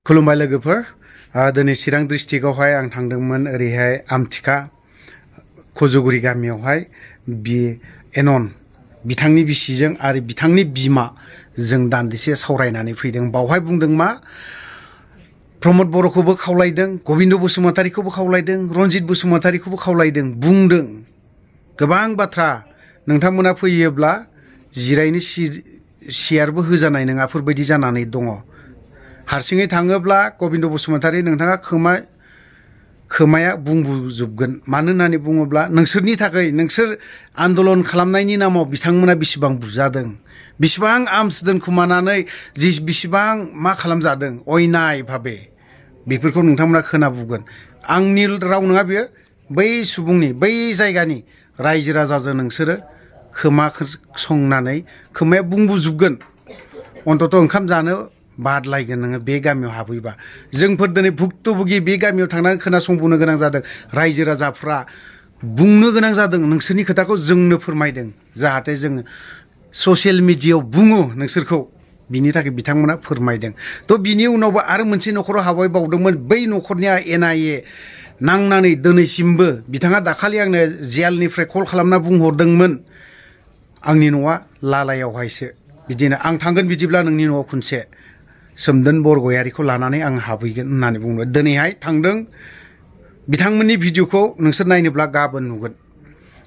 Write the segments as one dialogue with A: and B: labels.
A: खुलुमबाय लोगोफोर दिनै चिरां डिस्ट्रिक्टआवहाय आं थांदोंमोन ओरैहाय आमथिखा खजुगुरि गामियावहाय एनन बिथांनि बिसिजों आरो बिथांनि बिमा जों दान्दिसे सावरायनानै फैदों। बावहाय बुंदों मा प्रमद बर'खौबो खावलायदों, गबिन्द बसुमतारीखौबो खावलायदों, रनजित बसुमतारीखौबो खावलायदों, बुंदों गोबां बाथ्रा। नोंथांमोना फैयोब्ला जिरायनो सियारबो होजानाय नङाफोरबायदि जानानै दङ। हारसिङै थाङोब्ला गबिन्द बसुमतारी नोंथाङा खोमाया बुंबोजोबगोन। मानो होननानै बुङोब्ला नोंसोरनि थाखाय नोंसोर आन्दलन खालामनायनि नामाव बिथांमोना बेसेबां बुजादों, बेसेबां आर्मस दोनखुमानानै बेसेबां मा खालामजादों अयनाय भाबे, बेफोरखौ नोंथांमोना खोनाबोगोन। आंनि राव नङा बेयो, बै सुबुंनि बै जायगानि रायजो राजाजों नोंसोरो खोमा संनानै खोमाया बुंबोजोबगोन। अन्तत ओंखाम जानो बादलायगोन नोङो बे गामियाव हाबैबा। जोंफोर दिनै भुक्तभुगि बे गामियाव थांनानै खोनासंबोनो गोनां जादों। रायजो राजाफ्रा बुंनो गोनां जादों, नोंसोरनि खोथाखौ जोंनो फोरमायदों जाहाथे जोङो ससियेल मिडियायाव बुङो नोंसोरखौ, बिनि थाखाय बिथांमोना फोरमायदों। थ' बिनि उनावबो आरो मोनसे न'खराव हाबबावदोंमोन। बै न'खरनिया NIA नांनानै दिनैसिमबो बिथाङा दाखालि आंनो जेलनिफ्राय कल खालामना बुंहरदोंमोन आंनि न'आ लालायावहायसो। बिदिनो आं थांगोन बिदिब्ला नोंनि न'आव खनसे सोमदोन बरगयारिखौ लानानै आं हाबहैगोन होननानै बुंबाय। दिनैहाय थांदों। बिथांमोननि भिडिअखौ नोंसोर नायनोब्ला गाबोन नुगोन।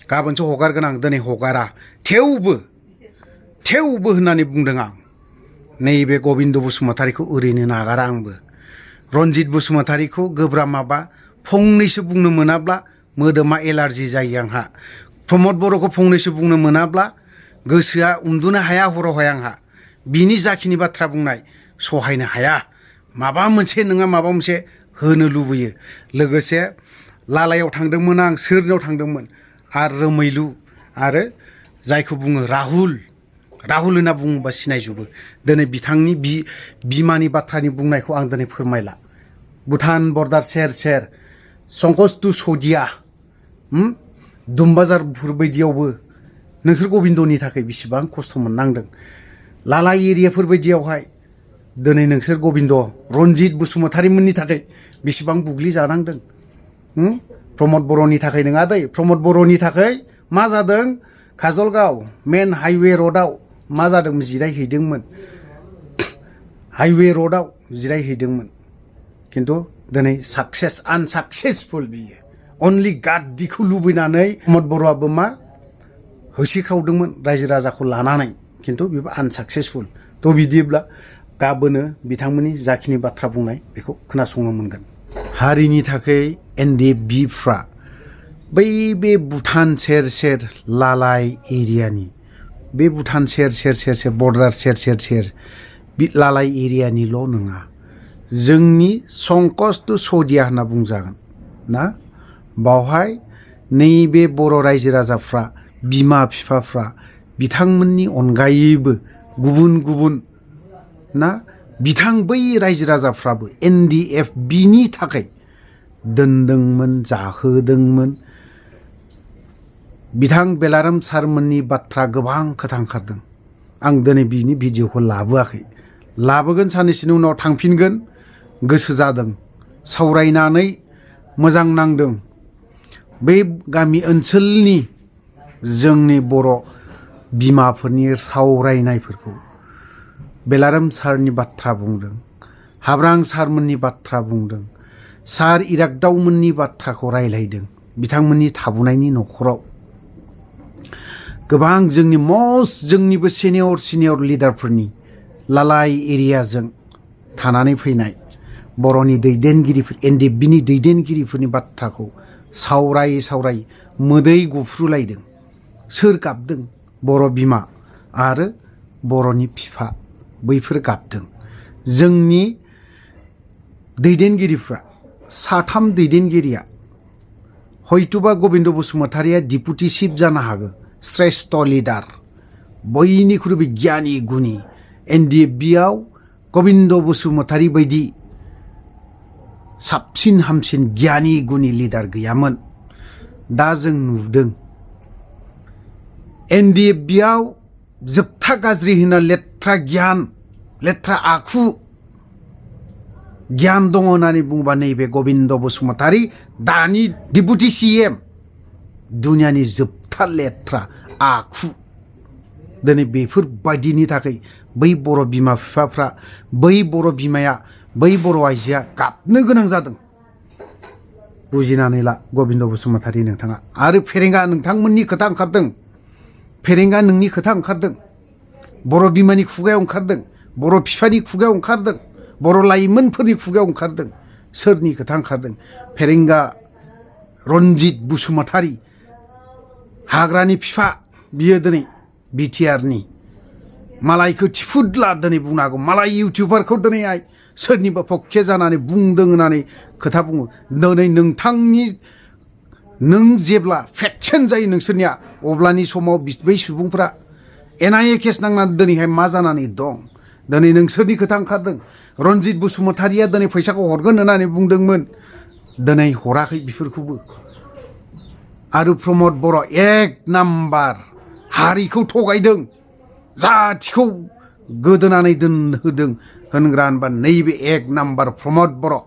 A: गाबोनसो हगारगोन आं, दिनै हगारा। थेवबो होननानै बुंदों आं नैबे गबिन्द बसुमतारीखौ ओरैनो नागारा आंबो। रनजित बसुमतारीखौ गोब्राब माबा फंनैसो बुंनो मोनाब्ला मोदोमा एलार्जि जायो आंहा। प्रमद बर'खौ फंनैसो बुंनो मोनाब्ला गोसोआ उन्दुनो हाया हरावहाय आंहा। बिनि जाखिनि बाथ्रा बुंनाय सहायनो हाया। माबा मोनसे नङा माबा मोनसे होनो लुबैयो। लोगोसे लालायाव थांदोंमोन आं, सोरनाव थांदोंमोन आरो रोमैलु आरो जायखौ बुङो राहुल होनना बुङोबा सिनायजोबो। दिनै बिथांनि बिमानि बाथ्रानि बुंनायखौ आं दिनै फोरमायला। भुटान बर्डार सेर सेर संकस टु सदिया दुमबाजारफोर बायदियावबो नोंसोर गबिन्दनि थाखाय बेसेबां खस्थ' मोननांदों। लाला एरियाफोर बायदियावहाय दिनै नोंसोर गबिन्द रनजित बसुमतारीमोननि थाखाय बेसेबां बुग्लि जानांदों। प्रमद बर'नि थाखाय नङा दै। प्रमद बर'नि थाखाय मा जादों, काजलगाव मेन हाइवे रडआव मा जादों, जिरायहैदोंमोन। हाइवे रडआव जिरायहैदोंमोन। खिन्थु दिनै आनसाक्सेसफुल बियो। अनलि गाद्दिखौ लुबैनानै प्रमद बर'आबो मा होसिख्रावदोंमोन रायजो राजाखौ लानानै, खिन्थु बेबो आनसाक्सेसफुल। थ' बिदिब्ला गाबोनो बिथांमोननि जाखिनि बाथ्रा बुंनाय बेखौ खोनासंनो मोनगोन। हारिनि थाखाय NDFBफ्रा बे भुटान सेर सेर लालाय एरियानि, बे भुटान सेर सेर बर्डार सेर बे लालाय एरियानिल' नङा, जोंनि संकस टु सदिया होनना बुंजागोन ना। बावहाय नैबे बर' रायजो राजाफ्रा बिमा बिफाफ्रा बिथांमोननि अनगायैबो गुबुन ना बै रायजो राजाफ्राबो NDFBनि थाखाय दोनदोंमोन, जाहोदोंमोन। बिथां बेलाराम सारमोननि बाथ्रा गोबां खोथा ओंखारदों। आं दिनै बिनि भिडिअखौ लाबोआखै, लाबोगोन साननैसोनि उनाव थांफिनगोन। गोसो जादों, सावरायनानै मोजां नांदों। बै गामि ओनसोलनि जोंनि बर' बिमाफोरनि सावरायनायफोरखौ बेलाराम सारनि बाथ्रा बुंदों, हाब्रां सारमोननि बाथ्रा बुंदों, सार इरागदावमोननि बाथ्राखौ रायलायदों। बिथांमोननि थाबोनायनि न'खराव गोबां जोंनिबो सिनियर लिडारफोरनि लालाय एरियाजों थानानै फैनाय बर'नि दैदेनगिरिफोर NDFBनि दैदेनगिरिफोरनि बाथ्राखौ सावराय मोदै गुफ्रुलायदों। सोर गाबदों? बर' बिमा आरो बर'नि बिफा, बैफोर गाबदों। जोंनि दैदेनगिरिफ्रा साथाम दैदेनगिरिया हयथ'बा गबिन्द बसुमतारीया डिपुटि चिफ जानो हागौ, श्रेष्ठ लिडार, बयनिख्रुइबो गियानि गुनि। NDFBआव गबिन्द बसुमतारी बायदि साबसिन हामसिन गियानि गुनि लिडार गैयामोन। दा जों नुदों NDFBआव जोबथा गाज्रि होनना लेथ्रा गियान, लेथ्रा आखु गियान दङ होननानै बुङोबा नैबे गबिन्द बसुमतारी दानि डिपुटि CM दुनियानि जोबथा लेथ्रा आखु दिनै बेफोरबायदिनि थाखाय बै बर' बिमा बिफाफ्रा बै बर' बिमाया बै बर' आइजोआ गाबनो गोनां जादों बुजिनानै ला गबिन्द बसुमतारी नोंथाङा आरो फेरेंगा नोंथांमोननि खोथा ओंखारदों फेरेंगा नोंनि खोथा ओंखारदों बर' बिमानि खुगायाव ओंखारदों बर' बिफानि खुगायाव ओंखारदों बर' लाइमोनफोरनि खुगायाव ओंखारदों सोरनि खोथा ओंखारदों फेरेंगा रनजित बसुमतारी हाग्रानि बिफा बियो दिनै BTR नि मालायखौ थिफुदला दिनै बुंनो हागौ मालाय इउटिउबारखौ दिनैहाय सोरनिबा पक्षे जानानै बुंदों होननानै खोथा बुङो दिनै नोंथांनि नों जेब्ला फेक्सन जायो नोंसोरनिया अब्लानि समाव बै सुबुंफ्रा NIA केस नांनानै दिनैहाय मा जानानै दं दिनै नोंसोरनि खोथा ओंखारदों रनजित बसुमतारीया दिनै फैसाखौ हरगोन होननानै बुंदोंमोन दिनै हराखै बेफोरखौबो आरो प्रमद बर' एक नाम्बार हारिखौ थगायदों जाथिखौ गोदोनानै दोनहोदों होनग्रा होनबा नैबे एक नाम्बार प्रमद बर'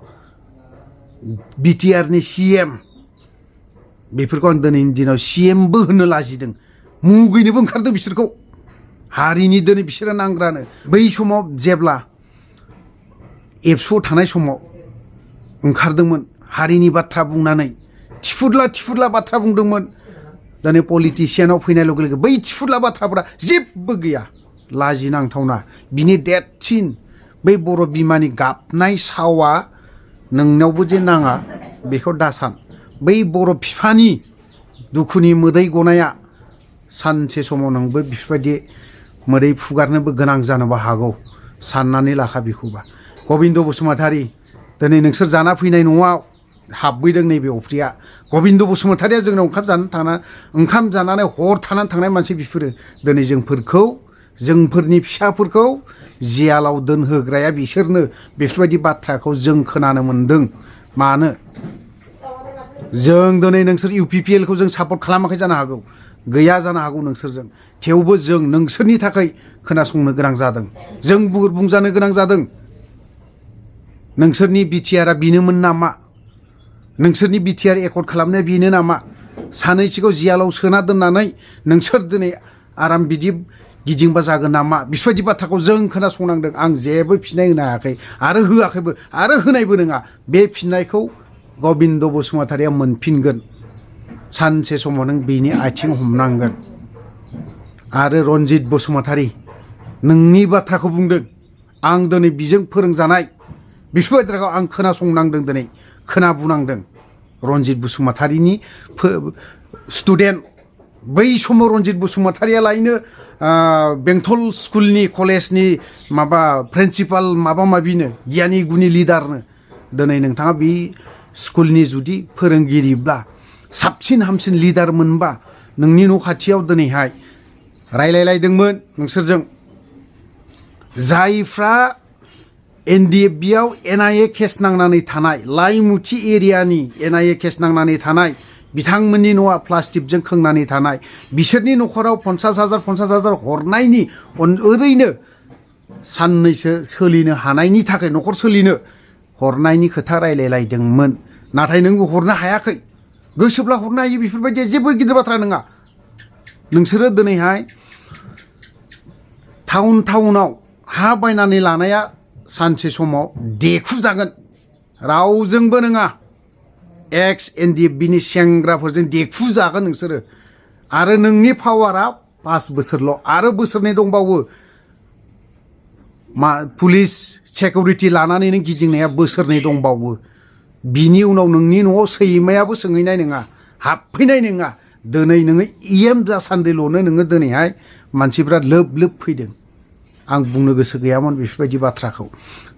A: BTR नि CM बेफोरखौ आं दिनैनि दिनाव CM बो होनो लाजिदों मुगैनोबो ओंखारदों बिसोरखौ हारिनि दिनै बिसोरो नांग्रानो बै समाव जेब्ला एबसुआव थानाय समाव ओंखारदोंमोन हारिनि बाथ्रा बुंनानै थिफुदला बाथ्रा बुंदोंमोन दिनै पलिटिसियानाव फैनाय लोगो लोगो बै थिफुदला बाथ्राफोरा जेबो गैया लाजिनांथावना बिनि देरसिन बै बर' बिमानि गाबनाय सावा नोंनावबो जे नाङा बेखौ दासान बै बर' बिफानि दुखुनि मोदै गनाया सानसे समाव नोंबो बेफोरबायदि मोदै फुगारनोबो गोनां जानोबो हागौ साननानै लाखा बेखौबा गबिन्द बसुमतारी दिनै नोंसोर जाना फैनाय न'आव हाबफैदों नैबे अफ्रिया गबिन्द बसुमतारीया जोंनाव ओंखाम जानानै हर थानानै थांनाय मानसि बिफोरो दिनै जोंफोरनि फिसाफोरखौ जियालाव दोनहोग्राया बिसोरनो बेफोरबायदि बाथ्राखौ जों खोनानो मोन्दों मानो जों दिनै नोंसोर UPPL खौ जों सापर्ट खालामाखै जानो हागौ गैया जानो हागौ नोंसोरजों थेवबो जों नोंसोरनि थाखाय खोनासंनो गोनां जादों जों बुंजानो गोनां जादों नोंसोरनि BTR बेनोमोन नामा नोंसोरनि BTR एकर्ड खालामनाया बेनो नामा सानैसोखौ जियालाव सोना दोननानै नोंसोर दिनै आराम बिदि गिदिंबा जागोन नामा बेफोरबायदि बाथ्राखौ जों खोनासंनांदों आं जेबो फिननाय होनो हायाखै आरो होआखैबो आरो होनायबो नङा बे फिननायखौ गबिन्द बसुमतारीया मोनफिनगोन सानसे समाव नों बेनि आथिं हमनांगोन आरो रनजित बसुमतारी नोंनि बाथ्राखौ बुंदों आं दिनै बिजों फोरोंजानाय बेफोरबायदि बाथ्राखौ आं खोनासंनांदों दिनै खोनाबुनांदों रनजित बसुमतारीनि स्टुडेन्ट बै समाव रनजित बसुमतारीया लायनो बेंटल स्कुलनि कलेजनि माबा प्रिन्सिपाल माबा माबिनो गियानि गुनि लिडारनो दिनै नोंथाङा बे स्कुलनि जुदि फोरोंगिरिब्ला साबसिन हामसिन लिडार मोनबा नोंनि न' खाथियाव दिनैहाय रायलायलायदोंमोन नोंसोरजों जायफ्रा NDFB आव NIA केस नांनानै थानाय लाइमुथि एरियानि NIA केस नांनानै थानाय बिथांमोननि न'आ प्लास्टिकजों खोंनानै थानाय बिसोरनि न'खराव 50,000 हरनायनि ओरैनो साननैसो सोलिनो हानायनि थाखाय न'खर सोलिनो हरनायनि खोथा रायलायलायदोंमोन नाथाय नों हरनो हायाखै गोसोब्ला हरनो हायो बेफोरबायदि जेबो गिदिर बाथ्रा नङा नोंसोरो दिनैहाय टाउनाव हा बायनानै लानाया सानसे समाव देखु जागोन रावजोंबो नङा एक्स NDFB नि सेंग्राफोरजों देखु जागोन नोंसोरो आरो नोंनि पावारा 5 बोसोरल' आरो बोसोरनै दंबावो पुलिस सिकिउरिटि लानानै नों गिदिंनाया बोसोरनै दंबावो बिनि उनाव नोंनि न'आव सैमायाबो सोंहैनाय नङा हाबफैनाय नङा दिनै नोङो EM जासान्दिल'नो नोङो दिनैहाय मानसिफ्रा लोब फैदों आं बुंनो गोसो गैयामोन बेफोरबायदि बाथ्राखौ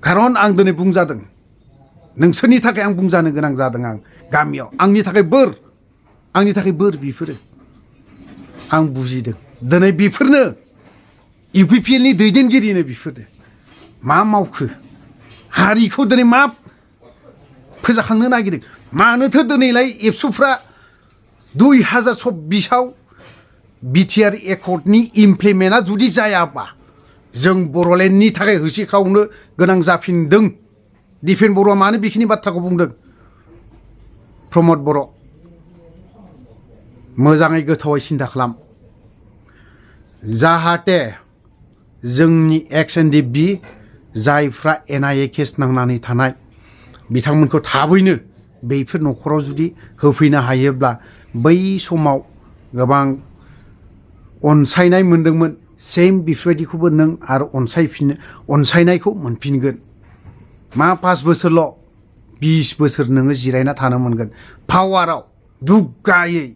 A: खारन आं दिनै बुंजादों नोंसोरनि थाखाय आं बुंजानो गोनां जादों आं गामियाव आंनि थाखाय बोर बेफोरो आं बुजिदों दिनै बेफोरनो UPPL नि दैदेनगिरिनो बेफोरनो मा मावखो हारिखौ दिनै मा फोजाखांनो नागिरदों मानोथो दिनैलाय एबसुफ्रा 2024 आव BTR एकर्डनि इमप्लिमेन्टआ जुदि जायाबा जों बर'लेण्डनि थाखाय होसिख्रावनो गोनां जाफिनदों दिपेन बर'आ मानो बेखिनि बाथ्राखौ बुंदों प्रमद बर' मोजाङै गोथौयै सिन्था खालाम जाहाथे जोंनि एक्स एन डि बि जायफ्रा NIA केस नांनानै थानाय बिथांमोनखौ थाबैनो बैफोर न'खराव जुदि होफैनो हायोब्ला बै समाव गोबां अनसायनाय मोनदोंमोन सेम बेफोरबायदिखौबो नों आरो अनसायनायखौ मोनफिनगोन मा 5 बोसोरल' 20 बोसोर नोङो जिरायना थानो मोनगोन पावाराव दुग्गायै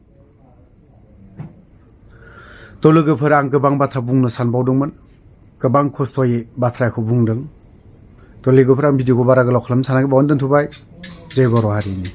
A: थ' लोगोफोर आं गोबां बाथ्रा बुंनो सानबावदोंमोन गोबां खस्थ'यै बाथ्राखौ बुंदों थ' लोगोफोर आं भिडिअखौ बारा गोलाव खालामनो सानाखै बावनो दोनथ'बाय जय बर' हारिनि